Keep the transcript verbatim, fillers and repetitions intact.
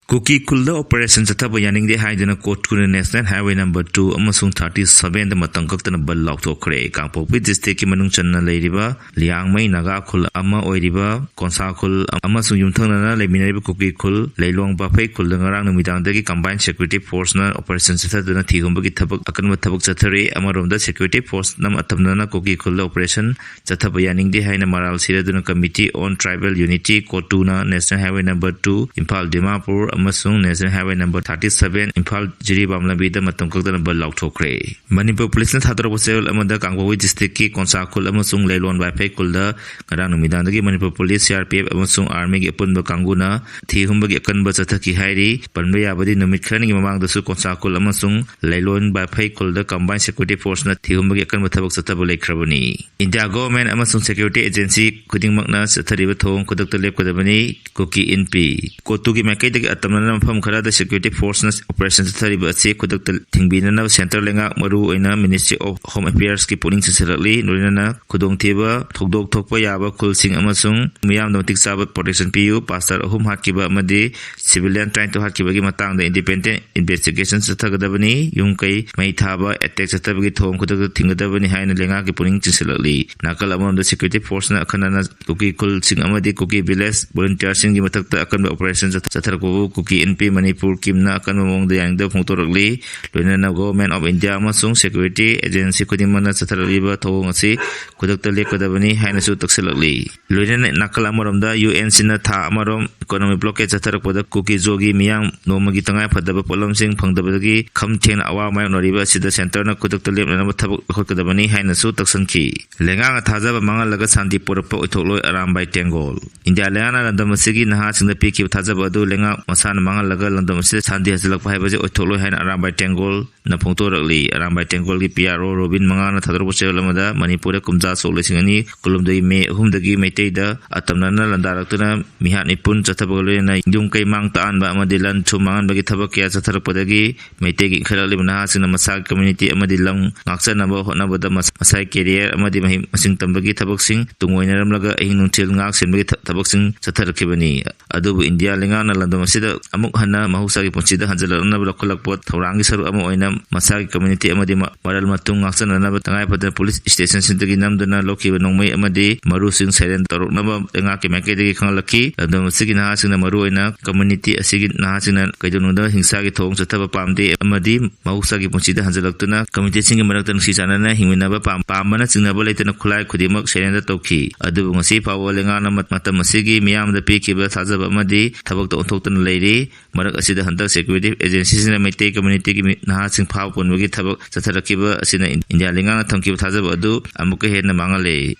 ꯀꯨꯀꯤ ꯈꯨꯜꯗ operation ꯆꯠꯊꯕ ꯌꯥꯅꯤꯡꯗꯦ ꯍꯥꯏꯗꯨꯅ ꯀꯣꯇꯨꯅ National Highway number two ꯑꯃꯁꯨꯡ thirty seven ꯗ ꯃꯇꯝ ꯀꯛꯇꯅ ꯕꯟ ꯂꯥꯎꯊꯣꯛꯈ꯭ꯔꯦ꯫ ꯀꯥꯡꯄꯣꯛꯄꯤ district ꯀꯤ ꯃꯅꯨꯡ ꯆꯟꯅ ꯂꯩꯔꯤꯕ ꯂꯤꯌꯥꯡꯃꯩ ꯅꯥꯒꯥ ꯈꯨꯜ ꯑꯃ ꯑꯣꯏꯔꯤꯕ ꯀꯣꯟꯁꯥ ꯈꯨꯜ ꯑꯃꯁꯨꯡ ꯌꯨꯝꯊꯪꯅꯅ ꯂꯩꯃꯤꯟꯅꯔꯤꯕ ꯀꯨꯀꯤ ꯈꯨꯜ ꯂꯩꯂꯣꯡ ꯕꯥꯐꯩ ꯈꯨꯜꯗ ꯉꯔꯥꯡ ꯅꯨꯃꯤꯗꯥꯡꯗꯒꯤ combined security force ꯅ operation ꯆꯠꯊꯗꯨꯅ ꯊꯤꯍꯨꯝꯕꯒꯤ ꯊꯕꯛ, ꯑꯀꯟꯕ ꯊꯕꯛ ꯆꯠꯊꯔꯤ꯫ ꯑꯃꯔꯣꯝꯗ, security force ꯅ ꯑꯇꯝꯅꯅ ꯀꯨꯀꯤ ꯈꯨꯜꯗ operation ꯆꯠꯊꯕ ꯌꯥꯅꯤꯡꯗꯦ ꯍꯥꯏꯅ ꯃꯔꯥꯜ ꯁꯤꯔꯗꯨꯅ Committee on Tribal Unity, ꯀꯣꯇꯨꯅ National Highway number two, Imphal Dimapur ꯑꯃꯁꯨꯡ National Highway number thirty seven, Imphal Jiribam ꯂꯝꯕꯤꯗ ꯃꯇꯝ ꯀꯛꯇꯅ ꯕꯟ ꯂꯥꯎꯊꯣꯛꯈ꯭ꯔꯦ꯫ ꯃꯅꯤꯄꯨꯔ ꯄꯨꯂꯤꯁꯅ ꯊꯥꯗꯣꯔꯛꯄ ꯆꯌꯣꯜ ꯑꯃꯗ ꯀꯥꯡꯄꯣꯛꯄꯤ district ꯀꯤ ꯀꯣꯟꯁꯥ ꯈꯨꯜ ꯑꯃꯁꯨꯡ ꯂꯩꯂꯣꯡ ꯕꯥꯐꯩ ꯈꯨꯜꯗ ꯉꯔꯥꯡ ꯅꯨꯃꯤꯗꯥꯡꯗꯒꯤ Manipur police, C R P F ꯑꯃꯁꯨꯡ Army ꯒꯤ ꯑꯄꯨꯟꯕ ꯀꯥꯡꯕꯨꯅ ꯊꯤꯍꯨꯝꯕꯒꯤ ꯑꯀꯟꯕ ꯆꯠꯊꯈꯤ ꯍꯥꯏꯔꯤ꯫ ꯄꯟꯕ ꯌꯥꯕꯗꯤ, ꯅꯨꯃꯤꯠ ꯈꯔꯅꯤꯒꯤ ꯃꯃꯥꯡꯗꯁꯨ ꯀꯣꯟꯁꯥ ꯈꯨꯜ ꯑꯃꯁꯨꯡ ꯂꯩꯂꯣꯡ ꯕꯥꯐꯩ ꯈꯨꯜꯗ combined security force ꯅ ꯊꯤꯍꯨꯝꯕꯒꯤ ꯑꯀꯟꯕ ꯊꯕꯛ ꯆꯠꯊꯕ ꯂꯩꯈ꯭ꯔꯕꯅꯤ꯫ India Government ꯑꯃꯁꯨꯡ security agency ꯈꯨꯗꯤꯡꯃꯛꯅ ꯆꯠꯊꯔꯤꯕ ꯊꯧꯑꯣꯡ ꯈꯨꯗꯛꯇ ꯂꯦꯞꯀꯗꯕꯅꯤ꯫ ꯀꯨꯀꯤ ꯏꯟꯄꯤ꯫ ꯀꯣꯇꯨꯒꯤ ꯃꯥꯏꯀꯩꯗꯒꯤ ꯑꯇꯝꯅꯅ ꯃꯐꯝ ꯈꯔꯗ security force ꯅ operation ꯆꯠꯊꯔꯤꯕ ꯑꯁꯤ ꯈꯨꯗꯛꯇ ꯊꯤꯡꯕꯤꯅꯅꯕ central ꯂꯩꯉꯥꯛ, ꯃꯔꯨ ꯑꯣꯏꯅ Ministry of Home Affairs ꯀꯤ ꯄꯨꯛꯅꯤꯡ ꯆꯤꯡꯁꯤꯜꯂꯛꯂꯤ꯫ ꯂꯣꯏꯅꯅ ꯈꯨꯗꯣꯡꯊꯤꯕ ꯊꯧꯗꯣꯛ ꯊꯣꯛꯄ ꯌꯥꯕ ꯈꯨꯜꯁꯤꯡ ꯑꯃꯁꯨꯡ ꯃꯤꯌꯥꯝꯗ ꯃꯇꯤꯛ ꯆꯥꯕ protection ꯄꯤꯌꯨ꯫ Pastor ꯑꯍꯨꯝ ꯍꯥꯠꯈꯤꯕ ꯑꯃꯗꯤ civilian ꯇꯔꯥꯅꯤꯊꯣꯏ ꯍꯥꯠꯈꯤꯕꯒꯤ ꯃꯇꯥꯡꯗ independent investigation ꯆꯠꯊꯒꯗꯕꯅꯤ꯫ ꯌꯨꯝ ꯀꯩ ꯃꯩ ꯊꯥꯕ, attack ꯆꯠꯊꯕꯒꯤ ꯊꯧꯑꯣꯡ ꯈꯨꯗꯛꯇ ꯊꯤꯡꯒꯗꯕꯅꯤ ꯍꯥꯏꯅ ꯂꯩꯉꯥꯛꯀꯤ ꯄꯨꯛꯅꯤꯡ ꯆꯤꯡꯁꯤꯜꯂꯛꯂꯤ꯫ ꯅꯥꯀꯜ ꯑꯃꯔꯣꯝꯗ, security force ꯅ ꯑꯈꯟꯅꯅ ꯀꯨꯀꯤ ꯈꯨꯜꯁꯤꯡ ꯑꯃꯗꯤ ꯀꯨꯀꯤ village volunteer ꯁꯤꯡꯒꯤ ꯃꯊꯛꯇ ꯑꯀꯟꯕ operation ꯆꯠꯊ-, ꯆꯠꯊꯔꯛꯄꯕꯨ ꯀꯨꯀꯤ ꯏꯟꯄꯤ ꯃꯅꯤꯄꯨꯔ ꯀꯤꯝꯅ ꯑꯀꯟꯕ ꯃꯑꯣꯡꯗ ꯌꯥꯅꯤꯡꯗꯕ ꯐꯣꯡꯗꯣꯔꯛꯂꯤ꯫ ꯂꯣꯏꯅꯅ Government of India ꯑꯃꯁꯨꯡ security agency ꯈꯨꯗꯤꯡꯃꯛꯅ ꯆꯠꯊꯔꯛꯂꯤꯕ ꯊꯧꯑꯣꯡ ꯑꯁꯤ ꯈꯨꯗꯛꯇ ꯂꯦꯞꯀꯗꯕꯅꯤ ꯍꯥꯏꯅꯁꯨ ꯇꯛꯁꯤꯜꯂꯛꯂꯤ꯫ ꯂꯣꯏꯅꯅ ꯅꯥꯀꯜ ꯑꯃꯔꯣꯝꯗ, U N C ꯅ ꯊꯥ ꯑꯃꯔꯣꯝ economic blockade ꯆꯠꯊꯔꯛꯄꯗ ꯀꯨꯀꯤ ꯖꯣꯒꯤ ꯃꯤꯌꯥꯝ ꯅꯣꯡꯃꯒꯤ ꯇꯉꯥꯏ ꯐꯗꯕ ꯄꯣꯠꯂꯝꯁꯤꯡ ꯐꯪꯗꯕꯗꯒꯤ ꯈꯝ ꯊꯦꯡꯅ ꯑꯋꯥꯕ ꯃꯥꯌꯣꯛꯅꯔꯤꯕ ꯑꯁꯤꯗ centre ꯅ ꯈꯨꯗꯛꯇ ꯂꯦꯞꯅꯅꯕ ꯊꯕꯛ ꯂꯧꯈꯠꯀꯗꯕꯅꯤ ꯍꯥꯏꯅꯁꯨ ꯇꯛꯁꯟꯈꯤ꯫ ꯂꯩꯉꯥꯛꯅ ꯊꯥꯖꯕ ꯃꯥꯡꯍꯜꯂꯒ ꯁꯥꯟꯇꯤ ꯄꯨꯔꯛꯄ ꯑꯣꯏꯊꯣꯛꯂꯣꯏ, ꯑꯔꯥꯝꯕꯥꯏ ꯇꯦꯡꯒꯣꯜ꯫ ꯏꯟꯗꯤꯌꯥ ꯂꯩꯉꯥꯛꯅ ꯂꯝꯗꯝ ꯑꯁꯤꯒꯤ ꯅꯍꯥꯁꯤꯡꯗ ꯄꯤꯈꯤꯕ ꯊꯥꯖꯕ ꯑꯗꯨ ꯂꯩꯉꯥꯛ ꯃꯁꯥꯅ ꯃꯥꯡꯍꯜꯂꯒ ꯂꯝꯗꯝ ꯑꯁꯤꯗ ꯁꯥꯟꯇꯤ ꯍꯟꯖꯤꯜꯂꯛꯄ ꯍꯥꯏꯕꯁꯤ ꯑꯣꯏꯊꯣꯛꯂꯣꯏ ꯍꯥꯏꯅ ꯑꯔꯥꯝꯕꯥꯏ ꯇꯦꯡꯒꯣꯜ ꯅ ꯐꯣꯡꯗꯣꯔꯛꯂꯤ꯫ ꯑꯔꯥꯝꯕꯥꯏ ꯇꯦꯡꯀꯣꯜꯒꯤ ꯄꯤ ꯑꯥꯔ ꯑꯣ ꯔꯣꯕꯤꯟ ꯃꯉꯥꯅ ꯊꯥꯗꯣꯔꯛꯄ ꯆꯦꯔꯣꯜ ꯑꯃꯗ ꯃꯅꯤꯄꯨꯔꯗ ꯀꯨꯝꯖꯥ ꯁꯣꯛ ꯂꯤꯁꯤꯡ ꯑꯅꯤ ꯀꯨꯟꯍꯨꯝꯗꯣꯏ ꯃꯦ ꯑꯍꯨꯝꯗꯒꯤ ꯃꯩꯇꯩꯗ ꯑꯇꯝꯅꯅ ꯂꯥꯟꯗꯥꯔꯛꯇꯨꯅ ꯃꯤꯍꯥꯠ ꯃꯤꯄꯨꯟ ꯆꯠꯊꯕꯒ ꯂꯣꯏꯅꯅ ꯌꯨꯝ ꯀꯩ ꯃꯥꯡ ꯇꯥꯛꯍꯟꯕ ꯑꯃꯗꯤ ꯂꯟ ꯊꯨꯝ ꯃꯥꯡꯍꯟꯕꯒꯤ ꯊꯕꯛ ꯀꯌꯥ ꯆꯠꯊꯔꯛꯄꯗꯒꯤ ꯃꯩꯇꯩꯒꯤ ꯏꯟꯈꯠꯂꯛꯂꯤꯕ ꯅꯍꯥꯁꯤꯡꯅ ꯃꯁꯥꯒꯤ ꯀꯝꯃ꯭ꯌꯨꯅꯤꯇꯤ ꯑꯃꯗꯤ ꯂꯝ ꯉꯥꯛꯆꯅꯕ ꯍꯣꯠꯅꯕꯗ ꯃꯁ-, ꯃꯁꯥꯒꯤ ꯀꯦꯔꯤꯌꯔ ꯑꯃꯗꯤ ꯃꯍꯩ ꯃꯁꯤꯡ ꯇꯝꯕꯒꯤ ꯊꯕꯛꯁꯤꯡ ꯇꯨꯡ ꯑꯣꯏꯅꯔꯝꯂꯒ ꯑꯍꯤꯡ ꯅꯨꯡꯊꯤꯜ ꯉꯥꯛ ꯁꯦꯟꯕꯒꯤ ꯊ-, ꯊꯕꯛꯁꯤꯡ ꯆꯠꯊꯔꯛꯈꯤꯕꯅꯤ꯫ ꯑꯗꯨꯕꯨ ꯏꯟꯗꯤꯌꯥ ꯂꯩꯉꯥꯛꯅ ꯂꯝꯗꯝ ꯑꯁꯤꯗ ꯑꯃꯨꯛ ꯍꯟꯅ ꯃꯍꯧꯁꯥꯒꯤ ꯄꯨꯟꯁꯤꯗ ꯍꯟꯖꯤꯜꯂꯛꯅꯕ ꯂꯧꯈꯠꯂꯛꯄ ꯊꯧꯔꯥꯡꯒꯤ ꯁꯔꯨꯛ ꯑꯃ ꯑꯣꯏꯅ ꯃꯁꯥꯒꯤ ꯀꯝꯃ꯭ꯌꯨꯅꯤꯇꯤ ꯑꯃꯗꯤ ꯃ-, ꯃꯔꯜ ꯃꯊꯨꯝ ꯉꯥꯛꯆꯅꯅꯕ ꯇꯉꯥꯏ ꯐꯗꯅ ꯄꯨꯂꯤꯁ ꯁ꯭ꯇꯦꯁꯟꯁꯤꯡꯗꯒꯤ ꯅꯝꯗꯨꯅ ꯂꯧꯈꯤꯕ ꯅꯣꯡꯃꯩ ꯑꯃꯗꯤ ꯃꯔꯨꯁꯤꯡ ꯁꯥꯏꯂꯦꯟ ꯇꯧꯔꯛꯅꯕ ꯂꯩꯉꯥꯛꯀꯤ ꯃꯥꯏꯀꯩꯗꯒꯤ ꯈꯪꯍꯜꯂꯛꯈꯤ꯫ ꯂꯝꯗꯝ ꯑꯁꯤꯒꯤ ꯅꯍꯥꯁꯤꯡꯅ ꯃꯔꯨꯑꯣꯏꯅ ꯀꯝꯃ꯭ꯌꯨꯅꯤꯇꯤ ꯑꯁꯤꯒꯤ ꯅꯍꯥꯁꯤꯡꯅ ꯀꯩꯗꯧꯅꯨꯡꯗ ꯍꯤꯡꯁꯥꯒꯤ ꯊꯧꯑꯣꯡ ꯆꯠꯊꯕ ꯄꯥꯝꯗꯦ ꯑꯃꯗꯤ ꯃꯍꯧꯁꯥꯒꯤ ꯄꯨꯟꯁꯤꯗ ꯍꯟꯖꯤꯜꯂꯛꯇꯨꯅ ꯀꯝꯃ꯭ꯌꯨꯅꯤꯇꯤꯁꯤꯡꯒꯤ ꯃꯔꯛꯇ ꯅꯨꯡꯁꯤ ꯆꯥꯟꯅꯅ ꯍꯤꯡꯃꯤꯟꯅꯕ ꯄꯥꯝ-, ꯄꯥꯝꯕꯅ ꯆꯤꯡꯅꯕ ꯂꯩꯇꯅ ꯈꯨꯠꯂꯥꯏ ꯈꯨꯗꯤꯡꯃꯛ ꯁꯔꯦꯟꯗꯔ ꯇꯧꯈꯤ꯫ ꯑꯗꯨꯕꯨ ꯉꯁꯤ ꯐꯥꯎꯕ ꯂꯩꯉꯥꯛꯅ ꯃ-, ꯃꯇꯝ ꯑꯁꯤꯒꯤ ꯃꯤꯌꯥꯝꯗ ꯄꯤꯈꯤꯕ ꯊꯥꯖꯕ ꯑꯃꯗꯤ ꯊꯕꯛꯇ ꯑꯣꯟꯊꯣꯛꯇꯅ ꯂꯩꯔꯤ꯫ ꯃꯔꯛ ꯑꯁꯤꯗ ꯍꯟꯗꯛ ꯁꯦꯀ꯭ꯌꯨꯔꯤꯇꯤ ꯑꯦꯖꯦꯟꯁꯤꯁꯤꯡꯅ ꯃꯩꯇꯩ ꯀꯝꯃ꯭ꯌꯨꯅꯤꯇꯤꯒꯤ ꯃꯤ-, ꯅꯍꯥꯁꯤꯡ ꯐꯥꯕ ꯄꯨꯟꯕꯒꯤ ꯊꯕꯛ ꯆꯠꯊꯔꯛꯈꯤꯕ ꯑꯁꯤꯅ ꯏꯟ-, ꯏꯟꯗꯤꯌꯥ ꯂꯩꯉꯥꯛꯅ ꯊꯝꯈꯤꯕ ꯊꯥꯖꯕ ꯑꯗꯨ ꯑꯃꯨꯛꯀ ꯍꯦꯟꯅ ꯃꯥꯡꯍꯜꯂꯦ꯫